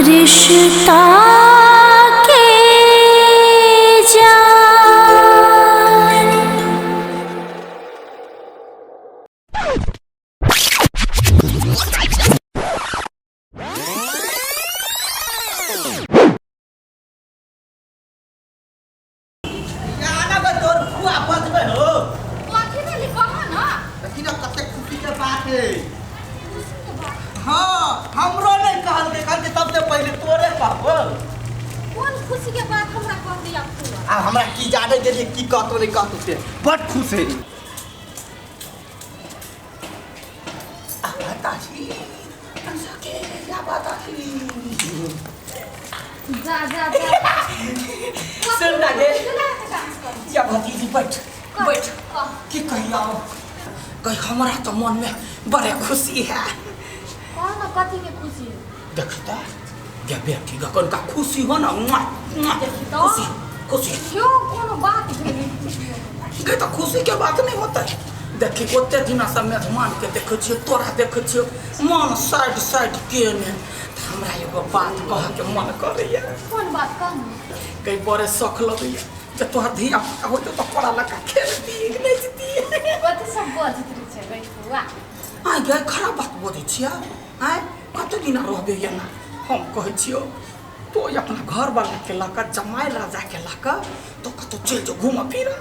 रिश्ता के जान। आना बे तोर फुआ बजबे हो। कथी भेलै कह ना। देखी ना कते खुशी के बात है। हाँ, हमरो नहीं कहलकै, कहलकै सबसे पहिले तोरे कहबो। कोन खुशी के बात हमरा कह दिया फुआ? आ हमरा की जाने गेलियै की कहतो नहीं कहतो से बड खुश है। आ बतासी सके या बतासी। जा जा जा। सुन ना गे। केना के डांस करू? या भतीजी बैठ बैठ। कह। की कहिया कही, हमरा तो मन में बड़े खुशी है। कह ना, कथी के खुशी? देखता गे बेटी गे, कनका खुशी हो ना, मुआ, मुआ। देखी तो। खुशी खुशी। क्यों, कोनो बात भेलै खुशी? गे तो खुशी के बात नहीं होता है। देखी ओते दिना से मेहमान के देखै छियै, तोरा देखै छियै, मन साइड साइड के ने तऽ हमरा एगो बात कह के मन करैया। कोन बात, कह ना। कई बड़े शौक लगैया जे तोहर धिया पुता होतौ तऽ कोरा लगा खेलती नचती। कथी सब बजैत रहै छै गै फुआ? आइ गे, खराब बात बजै छियै? आँय, कते दिना रहबे एना? हम कहै छियौ तो अपना घर वाला के लऽ कऽ, जमाइ राजा के लऽ कऽ तो कतौ चलि जो घूमऽ फिरऽ।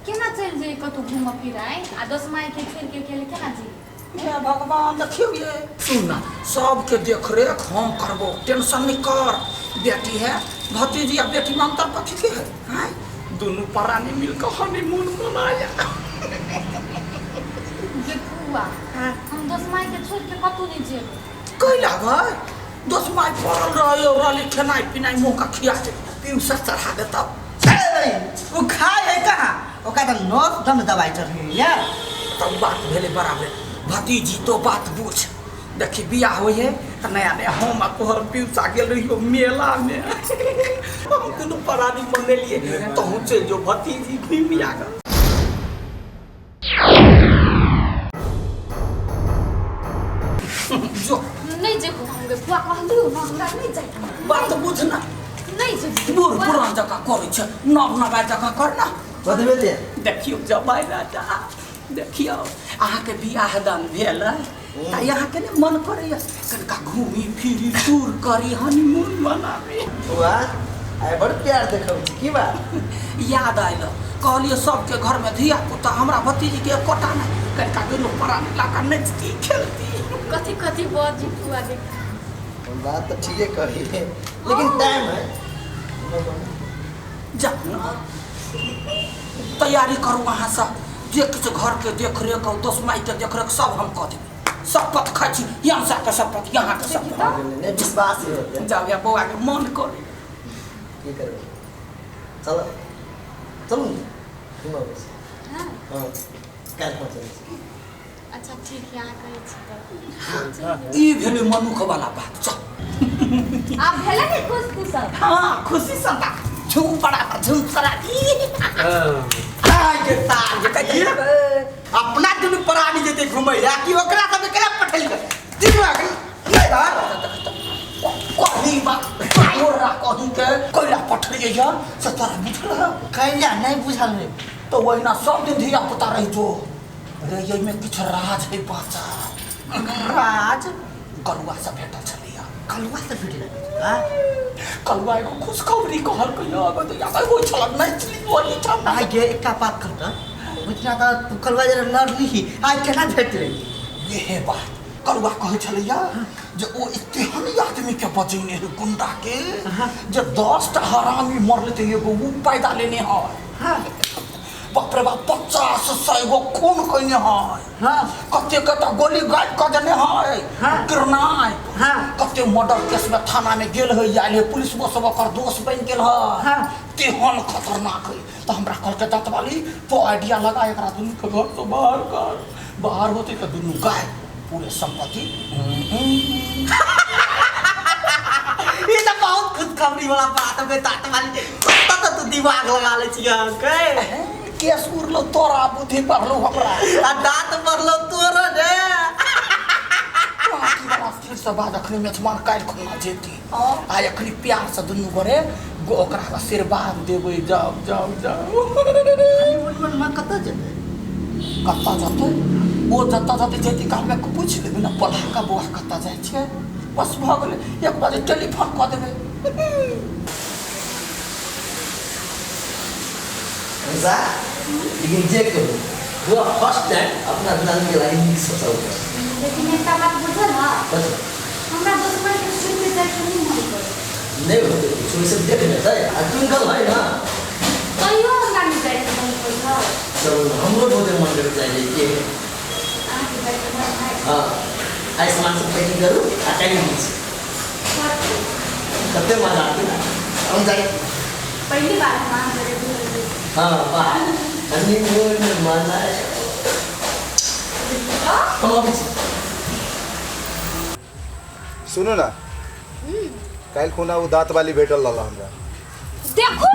केना चलि जाइए कतौ घूमऽ फिरऽ? आँय, आ दोस माय के छोड़ि के अकेले केना जइए? हे भगवान, देखियौ ये, सुन ना, सबके देख रेख हम करबो, टेंशन नहीं कर। बेटी है, भतीजी आ बेटी में अंतर कथी के है? आँय, दुनू प्राणी मिलकर हनीमून मनाया। गे फुआ, हम दोस माय के छोड़ि के कतौ नहि जेबै। कैला गै? दोस माय पड़ल रहे रहली, खेनाइ पिनाइ मुँह का खिया दे, पीयूषा चढ़ा देता। ओ खाय है कहाँ? ओकरा तऽ नस दम दवाइ चढ़ै यार। तब बात भेलै बराबर। भतीजी, तो बात बुझ, देखी बियाह होइ है तऽ नया नया हम आ तोहर पीयूषा गेल रहियो मेला में, हम दुनू प्राणी मनेलिए, तहूँ चलि जो भतीजी घुमि आ गऽ। जो। नहि जेबो हम गे फुआ, कहलियौ ना, हमरा नहि जाय। बात बुझ ना। नहि जेबो। बूढ़ पुरान जकाँ करै छै, नव नवाइ जकाँ कर ना। बतबे दे। देखियौ जमाइ राजा, देखियौ अहाँके बियाह दान भेल है तऽ अहाँके ने मन करैया कनिका घूमी फिरी, टूर करी, हनीमून मनाबी? वाह, आइ बड़ प्यार देखबै छी, की बात? याद आयल, कहलियै सबके घरमे धिया पुता, हमरा भतीजीके एकोटा नहि, कनिका दुनू प्राणी लऽ कऽ नचती खेलती। कथी कथी बजी फुआ देख। बात तऽ ठीके कही, लेकिन टाइम है। जा ना, तैयारी करू अहाँ सब, जे किछु घरके देख रेख, दोस मायके देख रेख सब हम कऽ देबै। शपथ खाइ छी, यहाँ के शपथ, यहाँ के शपथ। नहि विश्वास ही होते। जाउ या, बौआके मन करे। की करबै, चल चलू ने घुमबै छी। हाँ। हँ, काल्हि पहुँचै छी। अच्छा ठीक है, अहाँ कहै छी तऽ ई भेलै मनुख वाला बात, चल। आब भेलै ने खुश तू सब? हाँ, खुशी सता झूम पड़ा झूम पड़ा। आइ गे सार जे कहिए अपना दुनू प्राणी जेतै घुमै लए कि ओकरा सबके केना पठेलकै तीनू आदमी नहि धर। कही बात तोरा कही के कैला पठलियै या से तोरा बुझल है? कैला नहि बुझल है। तऽ ओहिना सब दिन धिया पुता रहि जो रे, एहिमे किछु राज है बच्चा। राज? कलुआ से भेटल छलैया। कलुआ से भेटल? आ कलुआ एगो खुशखबरी कहलकै, अगो तऽ याद होइ छल नचली ओहि ठाम। आइ गे, एकटा बात कहता, बुझना तऽ तू कलुआ जरा लड़ली, आइ केना भेटलै? इहे बात कलुआ कहै छलैया जे ओ एतेहन आदमी के बजेने है, गुंडा के, जे 10 टा हरामी मरले तऽ एगो उ पैदा लेने है। बाप रे बाप, 50 100 गो खून कयने है। कते कते गोली गाड़ि कऽ देने है। किरनाइ। कते मर्डर केस में थाना में गेल है, आयल है, पुलिस सब ओकर दोस्त बनि गेल है। तेहन खतरनाक है। तऽ हमरा कहलकै, दतवाली, तो आइडिया लगा, एकरा दुनू के घर से बाहर कर, बाहर होते तऽ दुनू गाय पूरे संपत्ति। ई तऽ बहुत खुशखबरी वाला बात है तात वाली, कतऽ तऽ तू दिमाग लगा लै छियै के। केस उड़लो तोरा, बुद्धि बढ़लो हमरा। आ दाँत बढ़लो तोरो रे। बाकी वाला फिर से बाद अखनी मेजबान काल्हि खुना जेती आ अखनी प्यार से दुनू गोरे ओकरा आशीर्वाद देबै। जाओ जाओ जाओ। हनीमून में कतऽ जेतै? कतऽ जेतै? ओ जतऽ जतऽ जेती कालमे पूछि लेबै ने, पलहका बौआ कतऽ जाइ छै, बस भऽ गेलै। एक बजे टेलीफोन कऽ देबै। हंसा, लेकिन जे कहू बुआ फर्स्ट टाइम अपना दुलानी के लागी नीक सोचल। लेकिन एकटा बात बुझल हँ? बस। हमरा दोसर के छोड़ि के जाइके नहि मन करै। नहीं होते कुछ वैसे देख लेते आ ट्विंकल है ना। तैयो हमरा नहि जाइके मन करै हँ। चलो हमरो बहुत मन करे जाए के। अहाँके जाइके मन है? हाँ, आई सामान सब पैकिंग करू आ टाइम बीच कते मजा आती ना हम जाए। पहली बार हम अहाँ घरे घुमै। हाँ वाह, हनीमून मनाए हम अबै छी। सुनू ना, काल्हि खुना ओ दाँत वाली भेटल रहल हमरा। देखू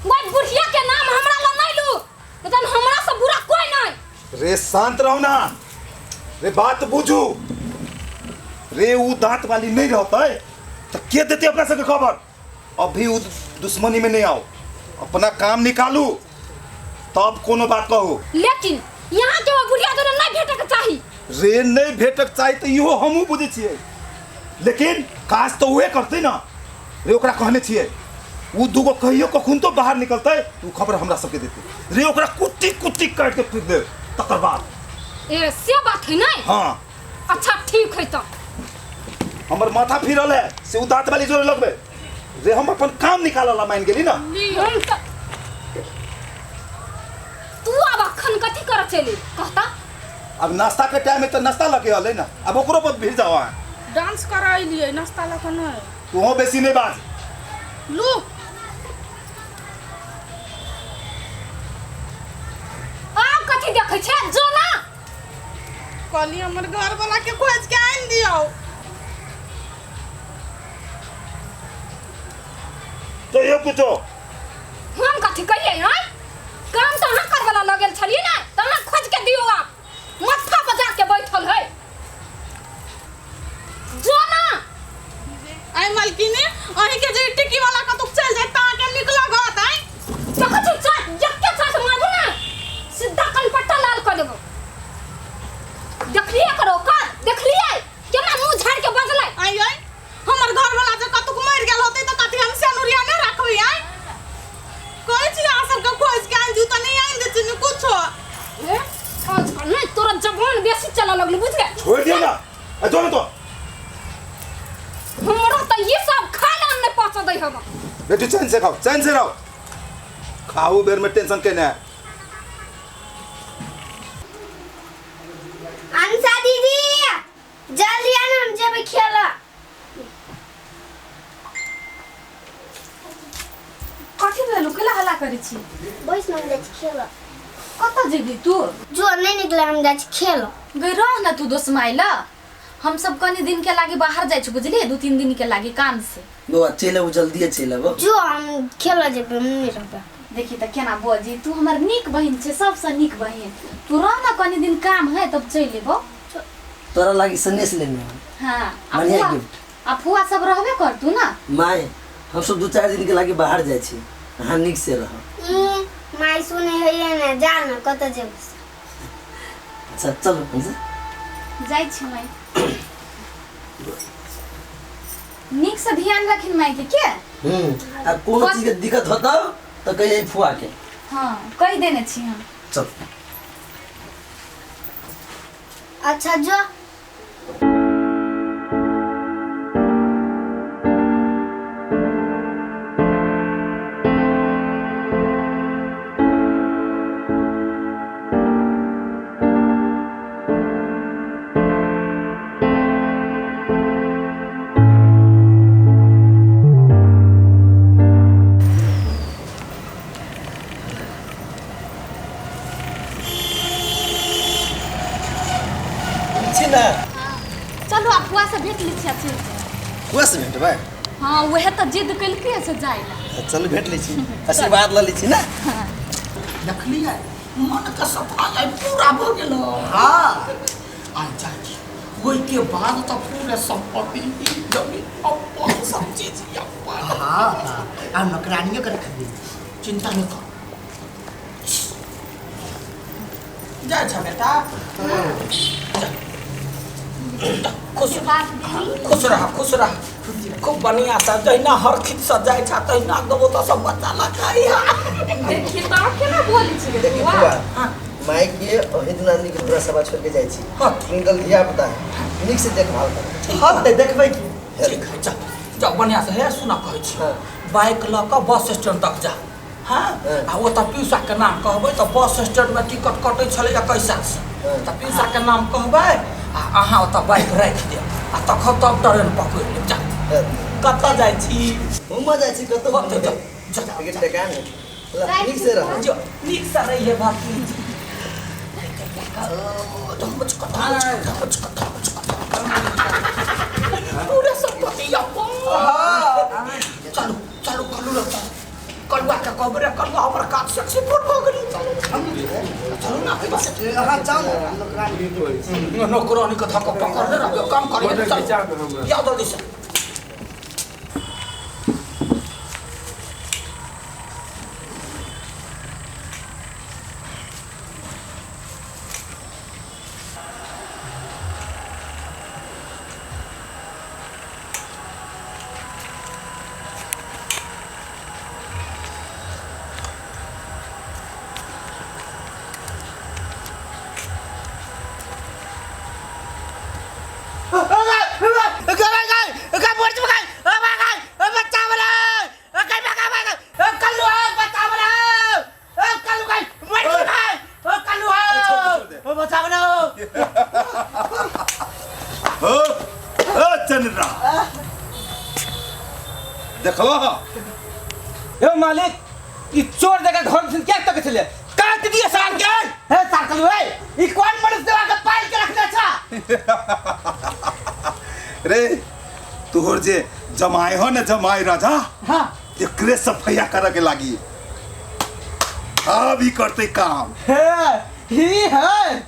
ओहि बुढ़िया के नाम हमरा लग नहीं लू, तहन हमरा से बुरा कोई नहीं। रे शांत रहो ना रे, बात बुझू रे। ऊ दांत वाली नहीं रहते तो के देते अपना सबके खबर? अभी ऊ दुश्मनी में नहीं आओ, अपना काम निकालू तब कोनो बात कहू। लेकिन यहाँ के वो बुढ़िया तोरा नहीं भेटक चाही। रे नहीं भेटक चाही तो इहो हमहूँ बुझै छियै, लेकिन काज तो उहे करतै ना रे। ओकरा कहने छियै ऊ दूगो कहियो कखन तो बाहर निकलतै ऊ खबर हमरा सबके देतै। रे ओकरा कुट्टी कुट्टी काटि के फेंक देब तकर बाद। ए से बात है नहीं? हाँ। अच्छा ठीक है तो। हमर माथा फिरल है से ऊ दांत वाली जोरे लगबे। रे हम अपन काम निकालला मान गेली ना। हम तो तू अब अखन कथी कर चली कहता? अब नाश्ता के टाइम है तो नाश्ता लगे हले ना, अब ओकरो पर भिड़ जाओ। अहाँ डांस कराइलियै नाश्ता लऽ कऽ नहि। तूहो बेसी नहीं बाज। लू आब कथी देखै छै जो ना। कहली हमर घर वाला के खोज के आनि दियौ। तो ये कुछो हम कथी कहियै? हैं काम तो अहाँ करवला लगेल छलियै ना, तऽ अहाँ खोज के दियौ। आप माथा बजा के बैठल है जो ना। आइ मालकिनी अहीं के जे टिक्की वाला कतौ चलि जायत तऽ अहाँके नीक लागत? आइ देखै छी चाट जक्के चाट मारू ना सीधा कनपट्टा लाल कऽ देबो। देखलियै करो कर देखलियै केना मुँह झाड़ि के बजलै। आइ आइ हमर घर वाला जे कतौ मरि गेल होतै तऽ कथी हम सेनुरिया नहि राखबै? आइ कहै छी अहाँ सबके खोज के आनि दियौ तऽ नहि आनि दै छी कुछो। ए आजकल नहीं तोरा जबान बेसी चलऽ लगलू बुझले। छोड़ दियो ना, आ जो ना तो। हमरा तऽ ये सब खाना नहीं पहुंचा दै हम। बेटी चैन से खाओ, चैन से रहो, खाओ बेर में टेंशन के ना। अंशा दीदी जल्दी आना, हम जेबै खेलऽ। कथी भेलू? केला हल्ला करै छी? बैस ना, हम जाइ छी खेलऽ। कतऽ जेबी तू? जो नहीं निकले हम जाइ छी खेलऽ। गई रह ना तू दोसमाइ ल, हम सब कनी दिन के लागी बाहर जाइ छी बुझलियै, 2-3 दिन के लागी काम से। बौआ चलि आबू, जल्दिए चलि आबू। जो हम खेलऽ जेबै, हम नहि रहबै। देखी तऽ केना बजी तू, हमर नीक बहिन छै, सबसँ नीक बहिन। तू रह ना कनी दिन काम है तब चलि एबौ। तोरा लागी सनेस लेने हूँ। हाँ आ बढ़िया फुआ गिफ्ट। आ फुआ सब रहबे करतू ना। माय हम सब 2-4 दिन के लागी बाहर जाइ छी, अहाँ नीक से रहब। माय सुनै है ना, जा ना कतऽ जेबै। अच्छा चलू हंसा। जाइ छी माय, नीक से ध्यान रखिन माय के। आ कोनो चीज के दिक्कत होतौ तो कहियै फुआ के। हाँ कहि देने छी हम। चल अच्छा जो। छी ना। चलू आ फुआ से भेट लै छी। चलि फुआ से भेटबै? हाँ वएह तऽ जिद केलकै से जाइ ला। चलू भेट लै छी, आशीर्वाद लऽ लै छी ना। देखलियै मन के सफाई आइ पूरा भऽ गेल। हाँ आइ जाइ छी ओहि के बाद तऽ पूरे संपत्ति जमीन अपन सब चीज अपन। हाँ हाँ, आ नौकरानियों के रख दी। चिंता नहीं कर। जाइ छ बेटा, जा। खुश खुश रह, खुश रह, खूब बढ़िया से जहिना हरखित से जाइ छ तहिना देबो तऽ सब बच्चा लखाई। देखी तऽ केना बोलै छी गे देखी बौआ? बुआ, माय के ओहि दिन आदमी के पूरा सभा छोड़ के जाइ छी। हाँ। निकल धिया पुता है, नीक से देखभाल कर। हाँ तऽ देखबै की। ठीक है, जा जा बढ़िया से। हे सुना कहै छी, हाँ। बाइक लऽ कऽ बस स्टैंड तक जा। हाँ, हाँ। आ ओतऽ पीयूषा के नाम कहबै तऽ बस स्टैंड में टिकट कटै छलै 21 से, हाँ। तऽ पीयूषा के नाम कहबै आ अहाँ ओतऽ बाइक राखि देब आ तखन तब ट्रेन पकड़ि लेब। जा। हाँ। कतऽ जाइ छी? घूमऽ जाइ छी कतौ। कतऽ? जा जा। लेकिन टका नहि। ल, नीक से रह। जो नीक से रहिए भतीज। पूरे संपत्ति अपन। चलू चलू कलू लग चलू, कलुआ के कहबै रे कलुआ हमर काज सक्सेसफुल भऽ गेलै। चलू चलू ना। अहाँ जाउ ने, नौकरानी। नौकरानी के धक्का पकड़ने रहबै, काम करिए। चलू जाओ जल्दी से। हो ओ चंद्रा, देखलो? यो मालिक, ई चोर जगह घर से क्या तक छले काट दिए साल के। हे साल कलु, हे ई कौन मनुष्य देवा के पाल के रखने छा? रे तोहर जे जमाई हो न, जमाई राजा। हां। एकरे सफैया करे के लागी, अब ही करते काम। हे ही है।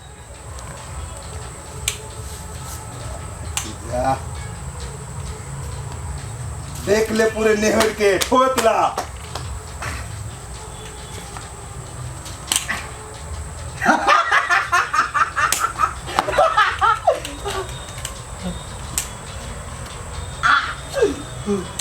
जा। देख ले पूरे नेहर के ठोकला।